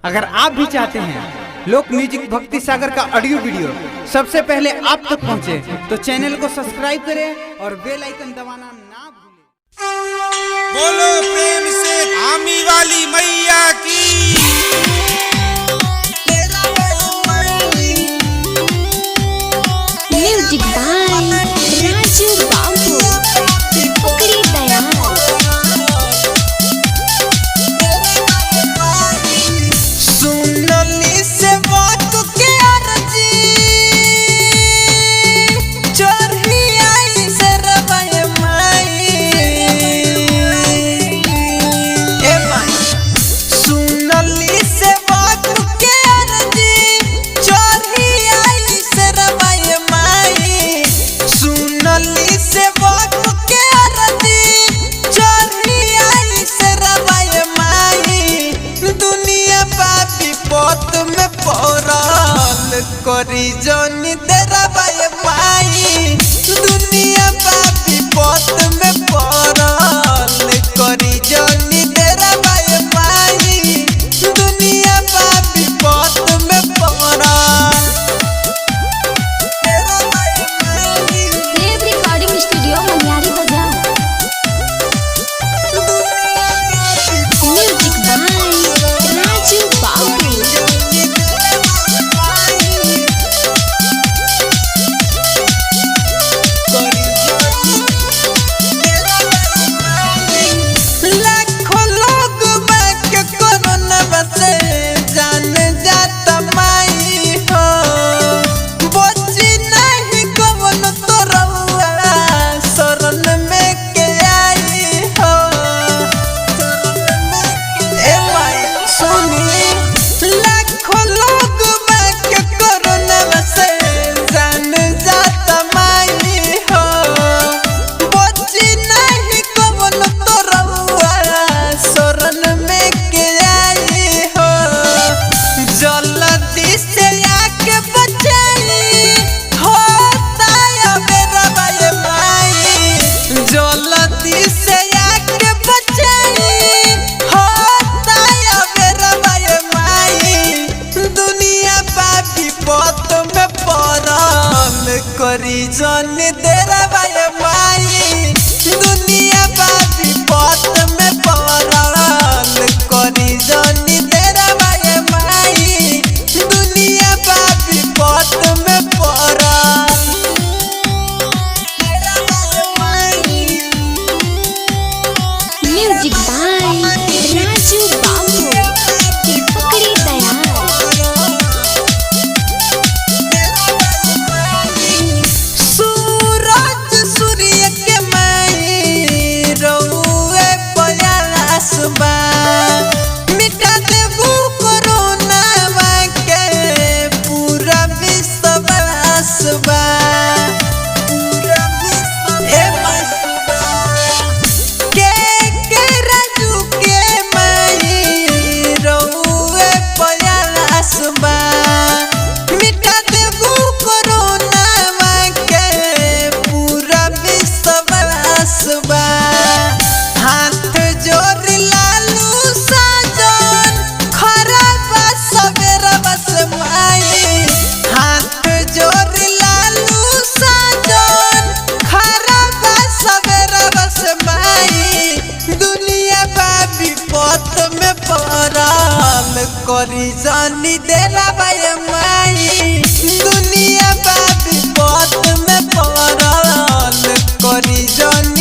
अगर आप भी चाहते हैं लोक म्यूजिक भक्ति सागर का ऑडियो वीडियो सबसे पहले आप तक पहुंचे, तो चैनल को सब्सक्राइब करें और बेल आइकन दबाना ना भूलें। बोलो प्रेम से आमी वाली मैया की। Music by Raju Babu Pakdi Dayal. सुनली से बात के अर्जी चढ़ी आई से रबाय माई ए माई। सुनली से बात के अर्जी चढ़ी आई से रबाय माई। सुनली से बात के अर्जी चढ़ी आई से रबाय माई। दुनिया पापी पोत में पड़ल करी जन देरबाय माई। दुनिया पापी पोत में पड़ल करी जन देरबाय माई। दुनिया पापी पोत में पड़ल देरबाय माई। देव रिकॉर्डिंग स्टूडियो मनियारी बाजार। म्यूजिक बाय राजू बाबू। लाखों लोग बाक कोरोना बसे जान जाता माई हो। बची नहीं कवन तोरौआ शरण में के आई हो। ए माई सुनी, लाखों लोग बाक कोरोना बसे जान जाता माई हो। बची नहीं कवन तोरौआ शरण में के आई हो। जल्दी से आके बचाई हो ताया मेरा बाय माई। जल्दी से आके बचाई हो ताया मेरा बाय माई। दुनिया पापी पत में पड़ल करी जन देरा बाय माई। दुनिया पापी पत में पड़ल करी जन देरा बाय माई। दुनिया पापी पत में पड़ल देरा बाय माई। Music by Raju Babu Pakdi Dayal. सूरज सूर्य के माई रउए पयास बा। मिटा देबू कोरोना के पूरा विश्वास बा। ए के राजू के माई रउए पयास बा। मिटा देबू कोरोना के पूरा विश्वास बा। हाथ जोड़ लालू साजन खराब सबेरा बस माई। हाथ जोड़ लालू साजन खराब सबेरा बस माई। दुनिया बाबी पत में पड़ल करी जानी देला बाय माई। दुनिया बाबी पत में पड़ल करी जानी।